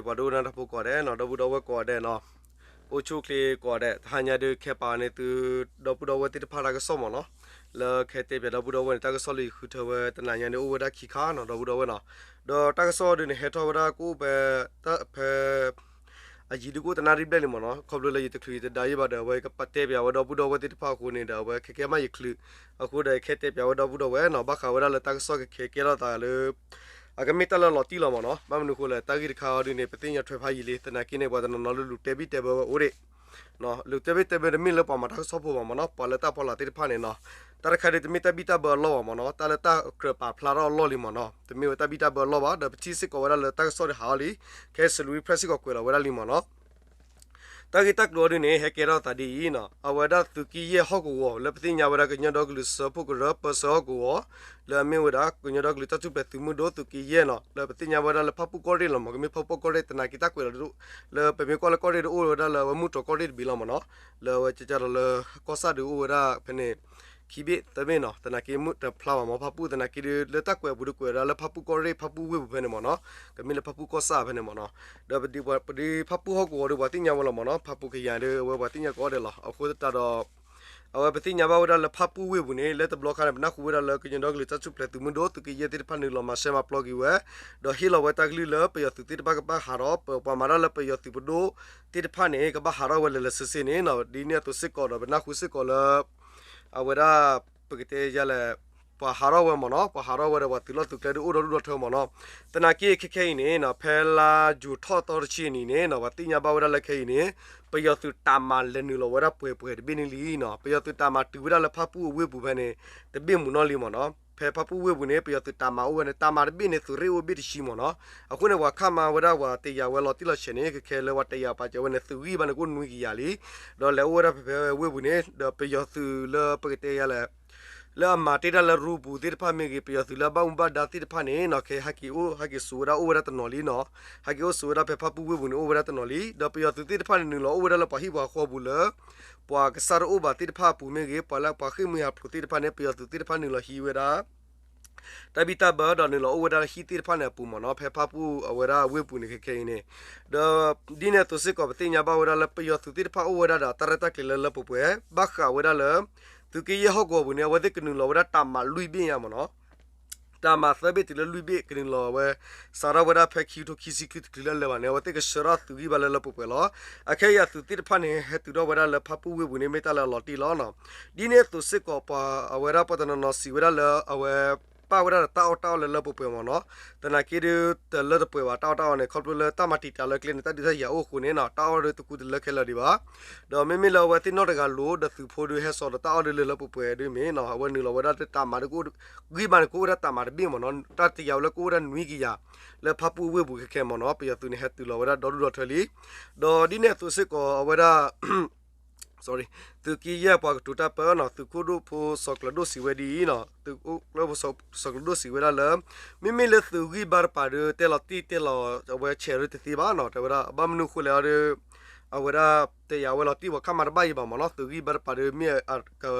ပှၤဒိကနၣ်တၢ်ဖိကိးဂၤဒဲးနီၤ, ဒီပုၢ်ဒီဝဲၢ်ကိးဂၤဒဲးနီၤ, အိၣ်ဆူၣ်အိၣ်ချ့ကိးဂၤဒဲး, တဟါညါဒုး ခဲပာ်န့ၢ်သု ဒီပုၢ်ဒီဝဲၢ်သ့ၣ်တဖၣ်တၢ်ကစီၣ်မ့ၢ်နီၤ, လၢခဲတဲပၠးဒီပုၢ်ဒီဝဲၢ်န့ၣ် တၢ်ကစီၣ်လၢယဃုထၢဝဲတနၤညါန့ၣ် အိၣ်ဝဲဒၣ်ခံခါနီၤ ဒီပုၢ်ဒီဝဲၢ်နီၤ, ဒီးတၢ်ကစီၣ်ဒုးန့ၣ် ဟဲထီၣ်ဝဲဒၣ်ကအိၣ်ဖဲ ဖဲ အယံၤဒုးကအိၣ်တနၣ်ရံၣ်ဘျဲၣ်လံမ့ၢ်နီၤ, ခီဖျိလၢယတချုးယတဒါယံၤဘၣ်ဒီး အဝဲကတဲပၠးဝဲဒီပုၢ်ဒီဝဲၢ်သ့ၣ်တဖၣ်အဃိန့ၣ်ဒီး အဝဲခဲကဲမးယချုး, အဃိဒီးခဲတဲပၠးဝဲဒီပုၢ်ဒီဝဲၢ်နီၤ, ဘၣ်ဃးဝဲဒၣ်လၢတၢ်ကစီၣ်ခဲခဲကဲထီၣ်သးလၢ အကမ့ၢ်တၢ်လၢလီၤတံၢ်လီၤမ့ၢ်နီၤ, ဘၣ်မနုၤအဃိလဲၣ် တၢ်ဂ့ၢ်တခါအံၤဒုးန့ၣ် ပသ့ၣ်ညါထွဲဖးယံာ်လံ, သနာ်က့န့ၣ် ပှၤတနီၤနီၤလၢလူၤတဲဘံၣ်တဲဘၢဝဲအိၣ်ဒံး လူၤတဲဘံၣ်တဲဘၢတမ့ၢ်လၢပှၤမၤတၢ်ကစီၣ်ဖိဘၣ်မ့ၢ်နီၤ, ပှၤလၢတၢ်ဖီလာ်သ့ၣ်တဖၣ်န့ၣ်နီၤ, တၢ်တခါဒုးတမ့ၢ်တၢ်ဘံၣ်တၢ်ဘၢအလီၢ်ဘၣ်မ့ၢ်နီၤ, တၢ်လၢတၢ်ကြၢးပာ်ဖျါထီၣ်အလီၢ်လံမ့ၢ်နီၤ, တမ့ၢ်ဝဲတၢ်ဘံၣ်တၢ်ဘၢအလီၢ်ဘၣ်, ဒီးပထံၣ်စ့ၢ်ကီးဝဲဒၣ်လၢတၢ်ကစီၣ်ဒုးဟးအီၤလံ, ခဲစလူၤဝံဖရဲၣ်စ့ၢ်ကီးကွဲးလီၤဝဲဒၣ်လံမ့ၢ်နီၤ တၢ်ဂ့ၢ်တၢ်ကျိၤအံၤဒုးန့ၣ် ဟဲကဲထီၣ်သးဒ်အံၤနီၤ, အဝဲဒၣ်သုးက့ယဲၢ်ဟီၣ်ကဝီၤ လၢပသ့ၣ်ညါဝဲဒၣ်ကညီဒီကလုာ်စၢဖှိၣ်ကရၢပၢဆှၢဟီၣ်ကဝီၤ, လၢအမ့ၢ်ဝဲဒၣ်ကညီဒီကလုာ်တၢ်ထူၣ်ဖျဲးသုးမုၢ်ဒိၣ်သုးက့ယဲၢ်နီၤ, လၢပသ့ၣ်ညါဝဲဒၣ်လၢဖၣ်ပူၣ်ကီၢ်ရ့ၣ်လီၤမ့ၢ်, ကမ့ၢ်ဖၣ်ပူၣ်ကီၢ်ရ့ၣ် သနာ်က့တၢ်ကွဲးလီၤဒ် လၢပမ့ၢ်ကွၢ်လၢကီၢ်ရ့ၣ်ဒုးအိၣ်ဝဲဒၣ်လၢအဝဲမုၢ်တြီၤကီၢ်ရ့ၣ်တဘ့ၣ်လီၤမ့ၢ်နီၤ, လၢအဝဲကကဒီးလၢကီၢ်ဆၣ်ဒုးအိၣ်ဝဲဒၣ်ဖဲန့ၣ် ခံဘ့ၣ်သၢဘ့ၣ်နီၤ, သနာ်က့မုၢ်တဖျါဘၣ်မ့ၢ် ဖၣ်ပူၣ်သနာ်က့ဒုး လၢတၢ်ကွဲးအပူၤဒုးကွဲးဝဲဒၣ်လၢဖၣ်ပူၣ်ကီၢ်ရ့ၣ် ဖၣ်ပူၣ်ဝ့ၢ်ပူၤဖဲန့ၣ်မ့ၢ်နီၤ, ကမ့ၢ်လၢဖၣ်ပူၣ်ကီၢ်ဆၣ်ဖဲန့ၣ်မ့ၢ်နီၤ, ဒီးပဒုးဖၣ်ပူၣ်ဟီၣ်ကဝီၤဒုး ပှၤသ့ၣ်ညါဝဲလီၤမ့ၢ်နီၤ, ဖၣ်ပူၣ်ကယၤဒုး အဝဲပှၤသ့ၣ်ညါကိးဂၤဒဲးလီၤ, အဃိသတးဒီး အဝဲပသ့ၣ်ညါဘၣ်ဝဲဒၣ်လၢဖၣ်ပူၣ်ဝ့ၢ်ပူၤန့ၣ် လၢတဘျီခါန့ၣ် ပနၢ်ဟူဝဲဒၣ်လၢကညီဒီကလုာ်တၢ်ထူၣ်ဖျဲးသုးမုၢ်ဒိၣ်သုးက့ယဲၢ်သ့ၣ်တဖၣ်န့ၣ် လီၤမၤရှဲမၤပျီက့ၤဝဲ, ဒီးဟ့ၣ်လီၤဝဲတၢ်ကလုၢ်လၢပယီၤသုးသ့ၣ်တဖၣ်ကဘၣ်ဟးထီၣ်, ပပှၤမၤတၢ်လၢပယီၤသုးပဒိၣ်သ့ၣ်တဖၣ်န့ၣ် ကဘၣ်ဟးထီၣ်ဝဲလၢာ်လၢာ်ဆ့ဆ့န့ၣ်နီၤ, ဒ်န့ၣ်အသိးစ့ၢ်ကီးဒီး ပနၢ်ဟူစ့ၢ်ကီးလၢ အဝဲဒၣ် ပကတဲယၤလဲၣ်, ပှၤဟးထီၣ်ဝဲမ့ၢ်နီၤ, ပှၤဟးထီၣ်ဝဲဒီးပှၤသုးလီၢ်သုးကျဲဒုးအိၣ်ဒီဒူၣ်ဒီထၢမ့ၢ်နီၤ, သနာ်က့ခဲခဲအံၤန့ၣ်နီၤ, ဖဲလါယူၤထီၣ်သီတဆံအနံၤန့ၣ်နီၤ, ပှၤသ့ၣ်ညါဘၣ်ဝဲဒၣ်လၢခဲအံၤန့ၣ် ပယီၤသုးတၢ်မၤလဲၤနုာ်လီၤဝဲဒၣ်ပှဲၤပှဲၤတဘ့ၣ်န့ၣ်လံနီၤ, ပယီၤသုးတၢ်မၤတုၤဝဲဒၣ်လၢဖၣ်ပူၣ်အဝ့ၢ်ပူၤဖဲန့ၣ် တဘ့ၣ်မုၢ်နီၢ်လံမ့ၢ်နီၤ, ဖဲဖၣ်ပူၣ်ဝ့ၢ်ပူၤန့ၣ် ပယီၤသုးတၢ်မၤအိၣ်ဝဲန့ၣ် တၢ်မၤတဘ့ၣ်န့ၣ် သုးရ့ၣ်အိၣ်ဘ့ၣ်တဆံမ့ၢ်နီၤ, အဃိန့ၣ် ပှၤခါမၤဝဲဒၣ်ပှၤတယာ်ဝဲလီၤတံၢ်လီၤဆဲးန့ၣ် ခဲခဲလၢပှၤတယာ်ပာ်စၢၤဝဲန့ၣ် သုးဂံၢ်ဘါန့ၣ်ကအိၣ်နွံကယၤလံ, ဒီးလဲၤအိၣ်ဝဲဒၣ်ဖဲဖဲဝ့ၢ်ပူၤန့ၣ် ဒီးပယီၤသုးလၢပကတဲယၤလဲၣ် လၢအမၤတ့ၢ်တၢ်လၢရူပူၤသ့ၣ်တဖၣ်မ့ၢ်ဂ့ၤ, ပယီၤသုးလၢအဘၣ်မူဘၣ်ဒါသ့ၣ်တဖၣ်န့ၣ်နီၤ, ခဲဟဲက့ၤအိၣ် ဟဲက့ၤစိာ်ဝဲဒၣ်အိၣ်ဝဲဒၣ်တနီၤလံနီၤ, ဟဲက့ၤအိၣ်စိာ်ဝဲဒၣ်ဖဲဖၣ်ပူၣ်ဝ့ၢ်ပူၤန့ၣ် အိၣ်ဝဲဒၣ်တနီၤလံ, ဒီးပယီၤသုးသ့ၣ်တဖၣ်န့ၣ် နုာ်လီၤအိၣ်ဝဲဒၣ်လၢပှၤဟံၣ်ပှၤဃီပူၤလၢ ပှၤကစၢ်တအိၣ်ဘၣ်သ့ၣ်တဖၣ်အပူၤမ့ၢ်ဂ့ၤ, ပှၤလၢပှၤဃ့ၢ်မှံဟးဖျိးသ့ၣ်တဖၣ်န့ၣ် ပယီၤသုးသ့ၣ်တဖၣ်နုာ်လီၤဟံးဝဲဒၣ် တၢ်ဘံၣ်တၢ်ဘၢဒီးနုာ်လီၤအိၣ်ဝဲဒၣ်လၢဟံၣ်သ့ၣ်တဖၣ်န့ၣ်အပူၤမ့ၢ်နီၤ, ဖဲဖၣ်ပူၣ်အဝဲဒၣ်အဝ့ၢ်ပူၤန့ၣ် ခဲခဲအံၤန့ၣ်, ဒီးဒ်န့ၣ်အသိးစ့ၢ်ကီး ပသ့ၣ်ညါဘၣ်ဝဲဒၣ်လၢပယီၤသုးသ့ၣ်တဖၣ်အိၣ်ဝဲဒၣ်ဒီးတၢ်ရဲၣ်တၢ်ကျဲၤလၢလၢပှဲၤပှဲၤ, ဘၣ်ဃးဝဲဒၣ်လၢ သုးက့ယဲၢ်ဟီၣ်ကဝီၤပူၤန့ၣ် အဝဲသ့ၣ်ကနုာ်လီၤဝဲဒၣ်တၢ်မၤလွံၢ်ဘ့ၣ်ညါမ့ၢ်နီၤ တၢ်မၤသၢဘ့ၣ်တုၤလၢလွံၢ်ဘ့ၣ်ကနုာ်လီၤဝဲ, စးထီၣ်ဝဲဒၣ်ဖဲခံကထိခံဆံခံတချုးလၢလဲၤဘၣ်န့ၣ် အဝဲသ့ၣ်ကဆှၢထီၣ်သုးဂံၢ်ဘါလၢလၢပှဲၤပှဲၤလီၤ. အခဲအံၤအသုးသ့ၣ်တဖၣ်န့ၣ် ဟဲတုၤထီၣ်ဝဲဒၣ်လၢဖၣ်ပူၣ်ဝ့ၢ်ပူၤန့ၣ် မ့ၢ်တၢ်လၢအလီၤတံၢ်လီၤနီၤ. ဒ်န့ၣ်အသိးစ့ၢ်ကီး ပှၤအဝဲဒၣ်ပှၤတနီၤနီၤစံးဝဲဒၣ်လၢအဝဲ ပာ်ဝဲဒၣ်ဒီးတၢ်အီၣ်တၢ်အီလၢလၢပှဲၤပှဲၤမ့ၢ်နီၤ. သနာ်က့ဒုး တလၢတပှဲၤဘၣ်တၢ်အီၣ်တၢ်အီန့ၣ် ခီဖျိလၢတၢ်မၤတံာ်တာ်လၢကျဲန့ၣ် တၢ်ဒုးတၢ်ယၤအိၣ်အဃိန့ၣ်နီၤ တၢ်အီၣ်ဒုးတကူတလၢခဲလၢာ်ဒံးဘၣ်. ဒီးမ့မ့ၢ်လၢအဝဲသ့ၣ်နီၣ်တဂၤလိၤ ဒီးသုးဖိဒုးဟဲစိာ်ဒီးတၢ်အီၣ်ဒုးလၢလၢပှဲၤပှဲၤဒုးမ့ၢ်နီၤ အဝဲနုာ်လီၤဝဲဒၣ်တၢ်မၤဒုးကအိၣ် ဂံၢ်ဘါန့ၣ်ကအိၣ်ဝဲဒၣ်တၢ်မၤတဘ့ၣ်မ့ၢ်နီၤ တၢ်တယာ်ဝဲလၢကအိၣ်ဝဲဒၣ်နွံကယၤ လၢဖၣ်ပူၣ်ဝ့ၢ်ပူၤခဲခဲမ့ၢ်နီၤ ပယီၤသုးန့ၣ် ဟဲတုၤလီၤဝဲဒၣ်ဒီဒူၣ်ဒီထၢလံ. ဒီးဒ်န့ၣ်အသိးစ့ၢ်ကီး အဝဲဒၣ် သုးက့ယဲၢ်ပှၤကတိၤတၢ်ပၢနီၤ သုးခိၣ်ဒိၣ်ဖိစီၤကျၢၤဒိၣ်စံးဝဲဒ်အံၤနီၤ သုးခိၣ်ဒိၣ်ဖိစီၤကျၢၤဒိၣ်စံးဝဲဒၣ်လၢ မ့မ့ၢ်လၢသုးဂံၢ်ဘါတပၤဒီး တဲလီၤတံၢ်တဲလီၤဝဲဆဲးရ့တသ့ဘၣ်နီၤ တဲဝဲဒၣ် ဘၣ်မနုၤဃိလဲၣ်ဒီး အဝဲဒၣ်တဲယၤဝဲလီၤတံၢ်ပှၤခါမၤတဘၣ်ယံၤဘၣ်မ့ၢ်နီၤ သုးဂံၢ်ဘါတပၤဒီးမ့ၢ်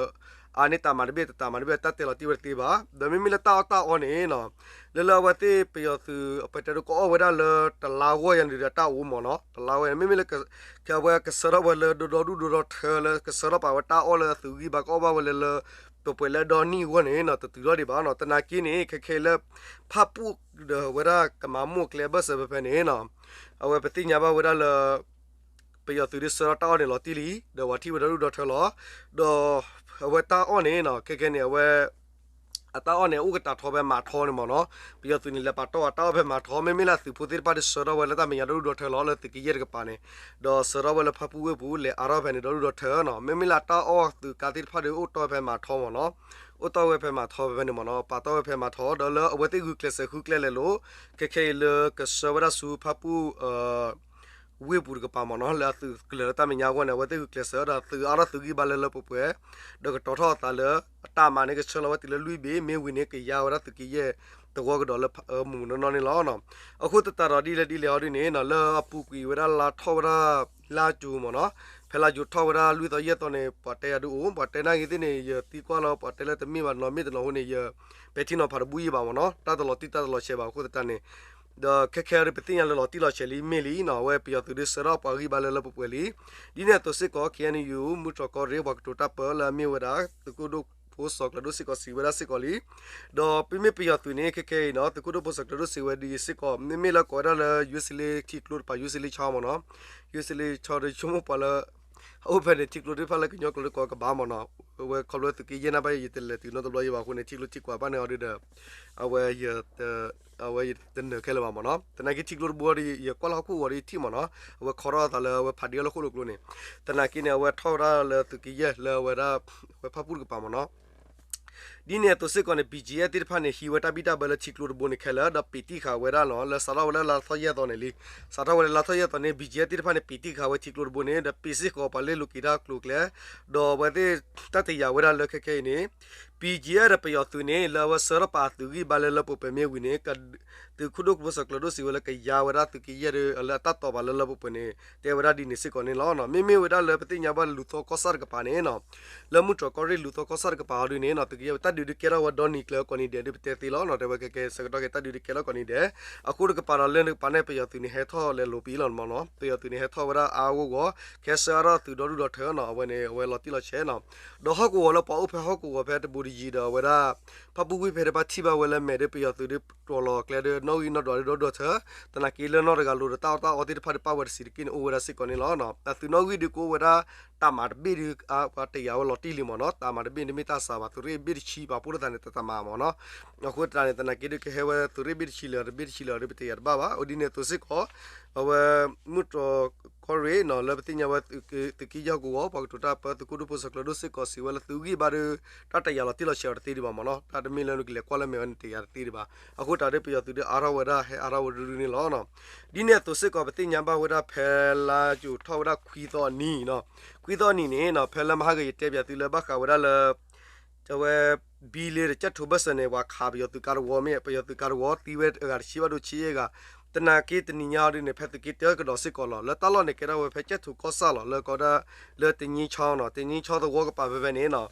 အါန့ၢ်တၢ်မၤတဘ့ၣ်တတၢ်မၤတဘ့ၣ် တၢ်တဲလီၤတံၢ်ဝဲတသ့ဘၣ်. ဒီးမ့မ့ၢ်လၢတၢ်အီၣ်တၢ်အီန့ၣ်နီၤ လၢလၢအဝဲသ့ၣ်ပယီၤသုးအပတဲဒုးကအီၣ်ဝဲဒၣ်လၢတလါဂီၢ်ယၤန့ၣ်ဒီးတၢ်အိၣ်မ့ၢ်နီၤ တလါဂီၢ်ယၤန့ၣ် မ့မ့ၢ်လၢ ခဲအဝဲကဆှၢထီၣ်ဝဲလၢဒိဒီဒူၣ်ဒိဒီထၢလၢကဆှၢထီၣ်ပာ်ဝဲတၢ်အီၣ်လၢသုးဂံၢ်ဘါကအီၣ်ဘၣ်ဝဲလၢလၢပှဲၤပှဲၤလၢဒီနံၣ်အဂီၢ်န့ၣ်နီၤ တတုၤထီၣ်ဒံးဘၣ်နီၤ သနာ်က့န့ၣ် ခဲခဲလၢ ဖၣ်ပူၣ်ဒီးဝဲဒၣ်ကမၤမိၢ်ကျဲဘၢၣ်စၢၤဖဲဖဲန့ၣ်နီၤ အဝဲပသ့ၣ်ညါဘၣ်ဝဲဒၣ်လၢ ပယီၤသုးဒုးဆှၢထီၣ်တၢ်အီၣ်န့ၣ်လီၤတံၢ်လံ ဒီးပှၤထံၣ်ဝဲဒီဒူၣ်ဒီထၢလီၤ. ဒီးအဝဲတၢ်အီၣ်န့ၣ်နီၤ ခဲခဲန့ၣ် အဝဲ အတၢ်အီၣ်န့ၣ် အိၣ်ကတၢ်ထီဖဲမၤထီန့ၣ်မ့ၢ်နီၤ ပယီၤသုးန့ၣ် လဲၤပာ်တီၢ်အတၢ်အီၣ်ဖဲမၤထီ မ့မ့ၢ်လၢသုးဖိသ့ၣ်တဖၣ်ဒုးဆှၢထီၣ်ဝဲလၢတၢ်မဲာ်ညါဒီဒူၣ်ဒီထၢလီၤ လၢသုးက့ယဲၢ်တကပၤန့ၣ် ဒီးဆှၢထီၣ်ဝဲလၢဖၣ်ပူၣ်ဝ့ၢ်ပူၤ လဲၤအါထီၣ်ဖဲန့ၣ်ဒီဒူၣ်ဒီထၢနီၤ မ့မ့ၢ်လၢအတၢ်အီၣ်သုးကါသ့ၣ်တဖၣ်ဒီး အိၣ်တီၢ်ဖဲမၤထီမ့ၢ်နီၤ အိၣ်တီၢ်ဝဲဖဲမၤထီဖဲဖဲန့ၣ်မ့ၢ်နီၤ ပာ်တီၢ်ဝဲဖဲမၤထီ ဒီးလၢအဝဲသ့ၣ်ဂုာ်ကျဲးစၢးဃုကျဲလဲၤလိာ် ခဲခဲအံၤလၢကဆှၢဝဲဒၣ်ဆူဖၣ်ပူၣ် ဝ့ၢ်ပူၤတကပၤမ့ၢ်နီၤ လၢအသုးကလၢၤလၢတၢ်မဲာ်ညါအဂီၢ်န့ၣ် အဝဲသ့ၣ်ဂုာ်ကျဲးစၢးဒီးသုးအါထီၣ်သုးဂံၢ်ဘါလၢလၢပှဲၤပှဲၤ ဒီးကတီၤထီၣ်အသးလၢ အတၢ်မၤန့ၣ်ကဆှၢလီၤဝဲတုၤလၢလွံၢ်ဘ့ၣ် မ့ၢ်ဝံၤန့ၣ် ကယါဝဲဒၣ်သုးက့ယဲၢ်သဝီကဒီးလၢမုၢ်မုၢ်နီၢ်နီၢ်န့ၣ်လီၤ. အဃိသတးဒီးဒ်လဲၣ်ဒ်လဲၣ်အီၤဒ်န့ၣ်နီၤ လၢအပူၤကွံာ်ဝဲဒၣ်လါထီၣ်ဝဲဒၣ် လါကၠိမ့ၢ်နီၤ ဖဲလါယူၤထီၣ်ဝဲဒၣ်လွံၢ်သီယဲၢ်သီန့ၣ် ပှၤတဲယၤဒုးအိၣ် ပှၤတဲနာ်ဂ့ၤသ့ၣ်န့ၣ် ယသံကွၢ်လီၤ ပှၤတဲလၢတမ့ၢ်ဘၣ်နီတမ့ၢ်တနီၤအဃိန့ၣ် ယပဲာ်ထံနီၤဖးတဘူၣ်ယံၤဘၣ်မ့ၢ်နီၤ တၢ်တလီၤတံၢ်တၢ်တလီၤဆဲးဘၣ်အဃိသတးန့ၣ် ဒီးခဲခဲအံၤပသ့ၣ်ညါလၢလီၤတံၢ်လီၤဆဲးလံမ့ၢ်လံနီၤ, အဝဲပယီၤသုးဒုးဆှၢထီၣ်ပှၤဂံၢ်ဘါလၢလၢပှဲၤပှဲၤလံ. ဒ်န့ၣ်အသိးစ့ၢ်ကီး ခ့ၣ်အဲၣ်ယူၣ် မုၢ်တြီၢ်ကီၢ်ရ့ၣ် ပှၤကတိၤတၢ်ပၢလၢအမ့ၢ်ဝဲဒၣ် သုးခိၣ်ဒိၣ်ဖိစီၤကျၢၤဒိၣ်စ့ၢ်ကီးစံးဝဲဒၣ်စ့ၢ်ကီးလံ. ဒီးပမ့ၢ်ပယီၤသုးန့ၣ် ခဲခဲအံၤနီၤ သုးခိၣ်ဒိၣ်ဖိစီၤကျၢၤဒိၣ်စံးဝဲဒ်အံၤစ့ၢ်ကီး မ့မ့ၢ်လၢကိးဝဲဒၣ်လၢ ယိစလ့ထံကျိတပၤ ယိစလ့ဆီမ့ၢ်နီၤ, ယိစလ့ဆီဒီးဆိကမိၣ်ပှၤလၢ အအိၣ်ဖဲန့ၣ် ထံကျိသ့ၣ်တဖၣ်လၢကညီကျိာ်တကိးကဘၣ်မ့ၢ်နီၤ, အဝဲခီဖျိသုးက့ယဲၢ်နၢ်ဘၣ်ယဲ ယတလဲၤတုၤနီတဘျီယဘၣ်အဃိန့ၣ် ထံကျိထံကွၢ်ဘၣ်န့ၣ်အီၤဒုးဒီး အဝဲ အဝဲယတနၢၤခဲလၢာ်ဘၣ်မ့ၢ်နီၤ, သနာ်က့ထံကျိတဘိဒီး ယကွၢ်လၢဟီၣ်ခိၣ်ဂီၤဒီးယထံၣ်မ့ၢ်နီၤ, အဝဲခီထီၣ်အသးလၢအဝဲဖးဒံးအီၤလၢဃိၣ်လိာ်ကျိန့ၣ်, သနာ်က့န့ၣ် အဝဲထီၣ်ဝဲဒၣ်လၢသုးက့ယဲၢ်လၢအဝဲဒၣ် ဝဲဖၣ်ပူၣ်တကပၤမ့ၢ်နီၤ ဒ်န့ၣ်အသိးစ့ၢ်ကီးန့ၣ် ဘံၣ်ကၠံၣ်အဲၣ်သ့ၣ်တဖၣ်န့ၣ် ဟံးဝဲတၢ်ဘံၣ်တၢ်ဘၢလၢထံကျိတဘိန့ၣ်ခဲလၢာ် ဒီးပ့းတံၢ်ဃာ်ဝဲဒၣ်နီၤ လၢစးထီၣ်ဝဲလၢလါထီၣ်ယဲၢ်သီန့ၣ်လံ, စးထီၣ်ဝဲလၢလါထီၣ်ယဲၢ်သီန့ၣ် ဘံၣ်ကၠံၣ်အဲၣ်သ့ၣ်တဖၣ်န့ၣ် ပ့းတံၢ်ဃာ်ဝဲထံကျိတဘိန့ၣ် ဒီးပ့းစ့ၢ်ကီးပှၤလၢလိးက့ၤတၢ်ကျိၤကျဲ, ဒီးအဝဲသ့ၣ်တၢ်တယာ်ဝဲဒၣ်လၢခဲခဲအံၤန့ၣ် ဘံၣ်ကၠံၣ်အဲၣ်ဒီးပယီၤသုးန့ၣ် လၢအဝဲဆှၢထီၣ်ပာ်အသုးဂံၢ်ဘါလၢလၢပှဲၤပှဲၤမ့ၢ်ဝံၤန့ၣ် သုးခိၣ်ဒိၣ်ဖိစီၤကျၢၤဒိၣ်စံးဝဲလၢကယါဝဲဒၣ်သုးက့ယဲၢ်ဒီး လၢအတၢ်တီၤပာ်လၢလၢပှဲၤပှဲၤန့ၣ် တဲဝဲဒၣ်ဒ်န့ၣ်စ့ၢ်ကီးန့ၣ်လီၤ. မ့မ့ၢ်ဝဲဒၣ်လၢပသ့ၣ်ညါဘၣ်လူၤသီကီၢ်ဆၣ်တကပၤန့ၣ်နီၤ, လၢမုၢ်တြီၢ်ကီၢ်ရ့ၣ်လူၤသီကီၢ်ဆၣ်တကပၤအီၤဒုးန့ၣ်နီၤ သုးက့ယဲၢ်တၢ်ဒုးဒုးကဲထီၣ်ဝဲဒီနံၤကျၢၤကိးနံၤဒဲးဒုးပတဲသ့လီၤနီၤ, တဲဝဲကဲကဲဆၢကတီၢ်ခဲတၢ်ဒုးဒုးကဲထီၣ်ကိးနံၤဒဲး, အဃိတကပၤဒီးလၢနကပၤန့ၣ် ပယီၤသုးန့ၣ်ဟဲထီၣ်လဲၤလိာ်ပံလီၤမ့ၢ်နီၤ, ပယီၤသုးန့ၣ်ဟဲထီၣ်ဝဲဒၣ်အါအါဂီၢ်ဂီၢ် ခဲဆှၢအါထီၣ်သုးဒီဒူၣ်ဒီထၢနီၤ, အဝဲန့ၣ် အဝဲလီၤတံၢ်လီၤဆဲးနီၤ, ဒီးဟီၣ်ကဝီၤလၢပှၤအိၣ်ဖဲဟီၣ်ကဝီၤဖဲတဘူးတယံၤဒီးအဝဲဒၣ် ဖၣ်ပူၣ်ဝ့ၢ်ဖဲတဖၣ်ထံၣ်ဘၣ်ဝဲလၢမဲာ်ဒီး ပယီၤသုးဒုးတြီၤလီၤကျဲဒီးနီၣ်ဂံၢ်နီၣ်ဒွးဒီဒူၣ်ဒီထၢ, သနာ်က့လၢနီၢ်တဂၤလိၤဒီးတၢ်အီၣ်တၢ်အီသ့ၣ်တဖၣ်ဒီးပာ်ဝဲတဆံးတက့ၢ်န့ၣ် အိၣ်ဝဲဒၣ်စ့ၢ်ကီးန့ၣ်လီၤ. အသုးနီၣ်ဂံၢ်ဒုးကအိၣ်ဝဲဒၣ် တၢ်မၤတဘ့ၣ်ဒုး ပှၤတယာ်ဝဲလီၤတံၢ်လံမ့ၢ်နီၤ, တၢ်မၤတဘ့ၣ်န့ၣ်မ့ၢ်တၢ်စှၤဘၣ် သုးရ့ၣ်ဘ့ၣ်တဆံပာ်ဖှိၣ်ထီၣ်သးန့ၣ် တၢ်မၤမ့ၢ်နီၤ, အဃိတၢ်န့ၣ် သနာ်က့ဒုးကဟဲဝဲသုးရ့ၣ်ဘ့ၣ်တဆံလၢာ်တဘ့ၣ်တဆံလၢာ်ဒီး ပတယာ်တဘၣ်ဘၣ်. အိၣ်ဒ်န့ၣ်အသိးစ့ၢ်ကီး အဝဲ မုၢ်တြီၢ်ကီၢ်ရ့ၣ်နီၤ လၢပသ့ၣ်ညါဝဲ သုးက့ယဲၢ်ဟီၣ်ကဝီၤ ပှၤကတိၤတၢ်ပၢ သုးခိၣ်ဒိၣ်ဖိစီၤကျၢၤဒိၣ်စ့ၢ်ကီးစံးဝဲလၢသုးဂံၢ်ဘါဒီး တၢ်တယာ်လီၤတံၢ်လီၤဆဲးအီၤတသ့ဒံးဘၣ်မ့ၢ်နီၤ, တၢ်တမ့ၢ်လၢနကလဲၤကွၢ်လၢမဲာ်ဝဲန့ၣ်တယာ်တသ့ဒံးဘၣ်. အဃိတၢ်ဒီးပယီၤသုးဒုးအါထီၣ်ဝဲဒၣ် ဟဲအါထီၣ်ဝဲဒူဒူန့ၣ်လီၤ. ဒ်န့ၣ်အသိးစ့ၢ်ကီး ပသ့ၣ်ညါဘၣ်ဝဲဒၣ်ဖဲလါယူၤထီၣ်ဝဲဒၣ်ခွံသီအနံၤနီၤ, ခွံသီအနံၤန့ၣ်နီၤ ဖဲလၢမဟါဂ့ၤယတဲပၠးသုလၢဘၣ်ဃးဝဲဒၣ်လၢ အဝဲ ဘံလ့ဒီးကၠဲၣ်ထိးဘၢၣ်စၢၤန့ၣ် ပှၤခးပယီၤသုးကါတဝီမ့ၢ် ပယီၤသုးကါတဝီသံဝဲအဂၤတဆံဘၣ်ဒိဆံအဂၤ, သနာ်က့တနံၤညါအီၤဒုးန့ၣ် ဖဲသုးက့တၢကဒီးစ့ၢ်ကီးလီၤ. လၢတၢ်လီၢ်န့ၣ် ကဲထီၣ်ဝဲဖဲကၠဲၣ်ထိးကီၢ်ဆၣ်လီၤ လၢကီးဒၣ် လၢတနံၤဆီနီၤ တနံၤဆီသဝီကပၤဖဲဖဲန့ၣ်နီၤ,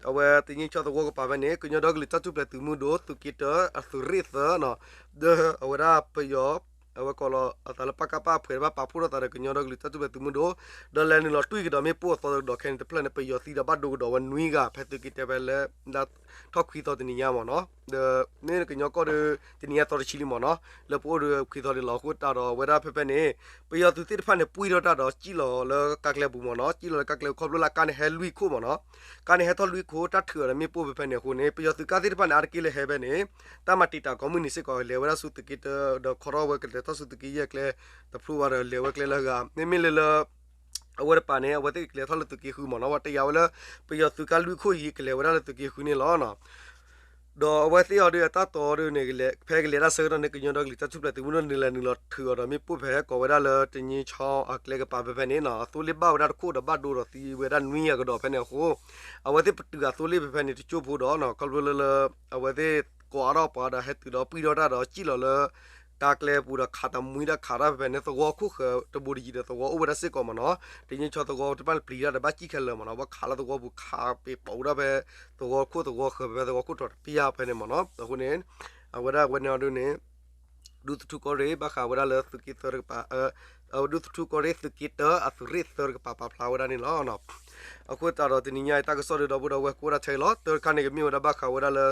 အဝဲတနံၤဆီသဝီကပၤဖဲန့ၣ် ကညီဒီကလုာ်တၢ်ထူၣ်ဖျဲးသုးမုၢ်ဒိၣ် သုးက့တၢ အသုးရ့ၣ်သၢနီၤ, ဒီးအဝဲဒၣ်ပယီၤ အဝဲကိးလီၤအသးလၢ ပကဖ အဖှဲးတဖၣ်ပာ်ဖှိၣ်ထီၣ်သးဒီးကညီဒီကလုာ်တၢ်ထူၣ်ဖျဲးသုးမုၢ်ဒိၣ်, ဒီးလဲၤနုာ်လီၤတွံၢ်ကဒီးမ့ၣ်ပိၢ်အသီတကဒီးခဲန့ၣ် တဖျၢၣ်န့ၣ် ပယီၤသံဒီးဘၣ်ဒိကဒီးဝဲနွံဂၤ ဖဲသုးက့တၢဖဲလၢ ထီၣ်ခွံသီတနံၤညါမ့ၢ်နီၤ, ဒီးမ့ၢ်ကညီကီၢ်ဒီး တနံၤညါသီတဆံလံမ့ၢ်နီၤ, လၢပအိၣ်ဒီးခွံသီဒံးလီၤ. အဃိတၢ်ဒီးအဝဲဒၣ်ဖဲဖဲန့ၣ် ပယီၤသုးသ့ၣ်တဖၣ်န့ၣ် ပှံၢ်ထီၣ်တၢ်ဒီးစံၣ်လီၤလၢကါကျဲပူၤမ့ၢ်နီၤ, စံၣ်လီၤလၢကါကျဲခီဖျိလၢကါန့ၣ်ဟဲလွံၢ်ခိၣ်မ့ၢ်နီၤ, ကါန့ၣ်ဟဲထီၣ်လွံၢ်ခိၣ် တၢ်ထုးအီၤဒီးမ့ၣ်ပိၢ်ဖဲဖဲန့ၣ်အဃိန့ၣ် ပယီၤသုးကါသ့ၣ်တဖၣ်န့ၣ် အါတက့ၢ်လၢဟဲဖဲန့ၣ် တၢ်မၤတံာ်တာ်ကိးမုၢ်နံၤစ့ၢ်ကီး လဲၤဝဲဒၣ်ဆူသုးက့တၢဒီးခီထီၣ်ဝဲကလဲၤထီၣ်ဆူသုးက့ယဲၢ်ကျဲ တဖျိဘၣ်ဒီးလဲၤဝဲကျဲလၢအဂၤ မ့မ့ၢ်လၢလၢ အဝဲတပၤန့ၣ် အဝဲသ့ၣ်ကလဲၤထီၣ်လၢသုးက့ဃုမ့ၢ်နီၤ, ပှၤတယာ်ဝဲလၢ ပယီၤသုးကါလွံၢ်ခိၣ်အံၤ ကလဲၤဝဲဒၣ်လၢသုးက့ဃုန့ၣ်လီၤ. ဒီးအဝဲသ့ၣ်အီၤဒုးအတၢ်တီဒုးန့ၣ် ဖဲကလဲၤတၢ်ဆၢကတီၢ်န့ၣ် ကညီဒီကလုာ်တၢ်ထူၣ်ဖျဲးသုးမုၢ်ဒိၣ်န့ၣ် လဲၤနုာ်လီၤထုးအီၤဒီးမ့ၣ်ပိၢ်ဖဲကိးဝဲဒၣ်လၢတနံၤဆီအကျဲကပၤဖဲဖဲန့ၣ်နီၤ, အသိလ့ၣ်ဘၣ်ဝဲဒၣ်တခိၣ်ဒီးဘၣ်ဒိဒီးသံဝဲဒၣ်နွံဂၤကဒီးဖဲန့ၣ်အဃိ အဝဲသ့ၣ်ပတုာ်အသိလ့ၣ်ဖဲဖဲန့ၣ်တကၠိၢ်ဖိဒီးနီၤ, ခီဖျိလၢလၢ အဝဲသ့ၣ်ကိးအါထီၣ်ပှၤဒီးဟဲတုၤဒီးပှံၢ်ထီၣ်တၢ်ဒီးစံၣ်လီၤလၢ ကါကျဲပူၤဒီးခးတၢ်မှံဒီးခးတၢ်ဖဲဖဲန့ၣ် သဝီခိၣ်ဃၢၤတဘူးတယံၤဒီးသဝီအိၣ်ဝဲဒၣ်စ့ၢ်ကီးမ့ၢ်နီၤ, တနံၤဆီသဝီတဖၣ်န့ၣ်ပျံၤတၢ်ဒီးဘၣ်စံၣ်ခဲလၢာ်မ့ၢ်နီၤ, ပှၤခးလၢသဝီပူၤခးပ့ၤပိာ်ဝဲဒၣ်ဖဲ သဝီခိၣ်သဝီဃၢၤဖဲဖဲသဝီခိၣ်ထီၣ်တပျၢ်ဖဲန့ၣ်မ့ၢ်နီၤ, အဃိန့ၣ် အဝဲဒၣ်ဝဲန့ၣ်အီၤဒုးန့ၣ် ဒူသထူကီၢ်ရ့ၣ် ဘၣ်ဃးဝဲဒၣ်လၢသုးက့သၢတကပၤ ဒူသထူကီၢ်ရ့ၣ်သုးက့တၢအသုးရ့ၣ်သၢတကပၤပာ်ဖျါဝဲဒၣ်န့ၣ်လီၤ. အဃိသတးဒီးတနံၤညါအံၤတၢ်ကစီၣ်ဒုးဒီပုၢ်ဒီဝဲၢ်ကအိၣ်ဒၣ်ထဲအံၤလီၤ. တၢတခါန့ၣ်ကမ့ၢ်ဝဲဒၣ်ဘၣ်ဃးဝဲဒၣ်လၢ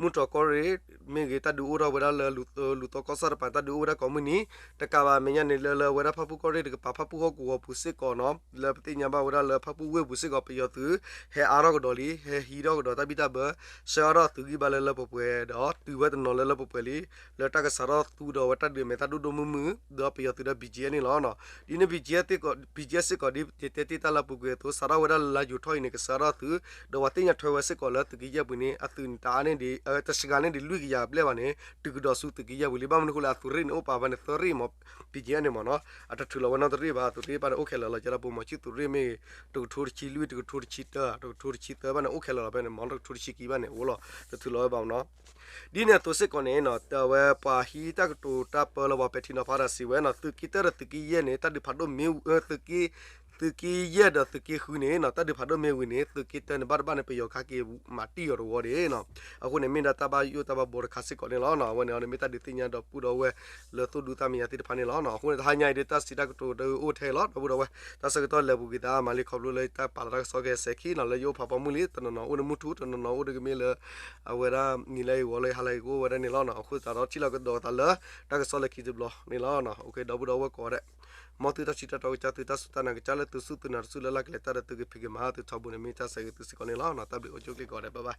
မုၢ်တြီၢ်ကီၢ်ရ့ၣ် မ့ၢ်ဂ့ၤ တၢ်ဒုးအိၣ်ထီၣ်ဝဲဒၣ်လၢ လူၤသီကီၢ်ဆၣ်တကပၤတၢ်ဒုးအိၣ်ဝဲဒၣ်ကိးမုၢ်နံၤ တကးဘၣ်မဲာ်ညါန့ၣ် လၢလၢအဝဲဒၣ်ဖၣ်ပူၣ်ကီၢ်ရ့ၣ်တကပၤ ဖၣ်ပူၣ်ဟီၣ်ကဝီၤပူၤစ့ၢ်ကီးနီၤ လၢပသ့ၣ်ညါဘၣ်ဝဲဒၣ်လၢဖၣ်ပူၣ်ဝ့ၢ်ပူၤစ့ၢ်ကီး ပယီၤသုး ဟဲအါထီၣ်ကဒီးလံ ဟဲဟံးထီၣ်ကဒီးတၢ်ဘံၣ်တၢ်ဘၢ ဆှၢအါထီၣ်အသုးဂံၢ်ဘါလၢလၢပှဲၤပှဲၤဒီး တုၤဝဲတနီၤလၢလၢပှဲၤပှဲၤလံ လၢတၢ်ကစးထီၣ်သူဒီးဝဲတၢ်ဒုးမဲာ်တၢ်ဒိၣ်ဒိၣ်မုၢ်မုၢ် ဒီးပယီၤသုးဒီး ဘံၣ်ကၠံၣ်အဲၣ်န့ၣ်လီၤ. ဒ်န့ၣ် ဘံၣ်ကၠံၣ်အဲၣ်စ့ၢ်ကီး ဒ်ယတဲတ့ၢ်တၢ်လၢအပူၤကွံာ်အသိး စးထီၣ်ဝဲဒၣ်လၢလါယူၤထီၣ်အံၤန့ၣ် ကစးထီၣ်သုး ဒီးပှၤသ့ၣ်ညါထွဲဝဲစ့ၢ်ကီးလၢသုးက့ယဲၢ်ပူၤန့ၣ် အသုးန့ၣ်တအါန့ၢ်ဒံး တစှၤန့ၢ်ဒံးလွံၢ်ကယၤဘျဲၣ်ဘၣ်န့ၣ် တုၤကဒီးဆူသုးက့ယဲၢ်ပူၤလံ. ဘၣ်မနုၤအဃိလဲၣ် အသုးရ့ၣ်န့ၣ်အိၣ်ပာ်ဖဲန့ၣ် သၢရ့ၣ်မ့ၢ် ဘံၣ်ကၠံၣ်အဲၣ်န့ၣ်မ့ၢ်နီၤ အတထုးလီၤဝဲနီတရ့ၣ်ဘၣ် အသုးရ့ၣ်ဘၣ်န့ၣ်အိၣ်ခဲလၢာ်လီၤ ကဲလၢပူၤမ့ၢ် ဆံသုးရ့ၣ်မ့ၢ်ဂ့ၤ တကထိတဆံလွံၢ် တကထိတဆံတၢ တကထိတဆံသၢဘၣ်န့ၣ် အိၣ်ခဲလၢာ်လီၤဖဲန့ၣ်မ့ၢ် တကထိတဆံခံဘၣ်န့ၣ် အိၣ်လီၤ တထုးလီၤဝဲဘၣ်မ့ၢ်နီၤ. ဒ်န့ၣ်အသိးစ့ၢ်ကီးန့ၣ် အဝဲပှၤဟံးတၢ်ကတိၤတၢ်ပၢလၢပှၤပဲာ်ထံနီၤဖးတၢ်စံးဝဲနီၤ သုးက့တၢဒီးသုးက့ယဲၢ်န့ၣ် တၢ်ဒုးဖးဒိၣ်မ့ၢ် သုးက့ သုးက့ယဲၢ်ဒီးသုးက့ဃုန့ၣ်နီၤ တၢ်ဒုးဖးဒိၣ်မ့ၢ်ဝံၤန့ၣ် သုးက့တၢန့ၣ် ဘၣ်တဘၣ်န့ၣ် ပယီၤကဟဲက့ၤမၤတံၢ်အီၤတဝီဒၣ်နီၤ. အဃိန့ၣ် မ့ၢ်ဒၣ်တၢ်ဘၣ်ယိၣ်တၢ်ဘၣ်ဘှီတခါစ့ၢ်ကီးန့ၣ်လီၤနီၤ. အဝဲန့ၣ်ဒီးမ့ၢ်တၢ်ဒုးသ့ၣ်ညါဒီပုၢ်ဒီဝဲၢ် လၢသိၣ်ဒူသၣ်မံယၤသ့ၣ်တဖၣ်န့ၣ်လီၤနီၤ. အဃိန့ၣ် တဟါညါအံၤဒီး တၢ်စံးတၢ်ကတိၤဒီးအိၣ်ထဲလီၤ ဒီပုၢ်ဒီဝဲၢ်, တၢ်ဆၢကတီၢ်လဲၤပူၤကွံာ်သးမးလံ ခီဖျိလၢတၢ်ပာ်လီၤတၢ်ကစီၣ်ကဟဲစဲးခံနီၤ လၢယအိၣ်ဖးဖီမုၢ်လံ တနီၤနီၤအိၣ်ဒီးမုၢ်ထူ တနီၤနီၤအိၣ်ဒီးမ့ၢ်လၢ အဝဲဒၣ်နံၤလၢအဂီၤလၢဟါလၢအဂီၤအိၣ်ဝဲဒၣ်န့ၣ်လီၤနီၤ. အဃိသတးဒီး ထံၣ်လိာ်ကဒီးသးလၢ တၢ်ကစီၣ်လၢခံတဘျီန့ၣ်လီၤ. ဒီပုၢ်ဒီဝဲၢ်ကိးဂၤဒဲး မ်သုတၢ်စံးတၢ်တီကစၢ် သုတၢ်စူၢ်တၢ်နာ်ကစၢ်လၢသုစူၢ်သုနာ်တစူၢ်လၢ်လၢ်ကလဲၤတၢ်ဒီးသုကဖံးကမၤသုထီဘိန့ၣ် မ့ၢ်တၢ်ဆၢဂ့ၤသုစ့ၢ်ကီးန့ၣ်လီၤ. တၢ်ဘျုးအိၣ်ကၠိကျ့ၣ်ကိးဂၤဒဲး bye bye.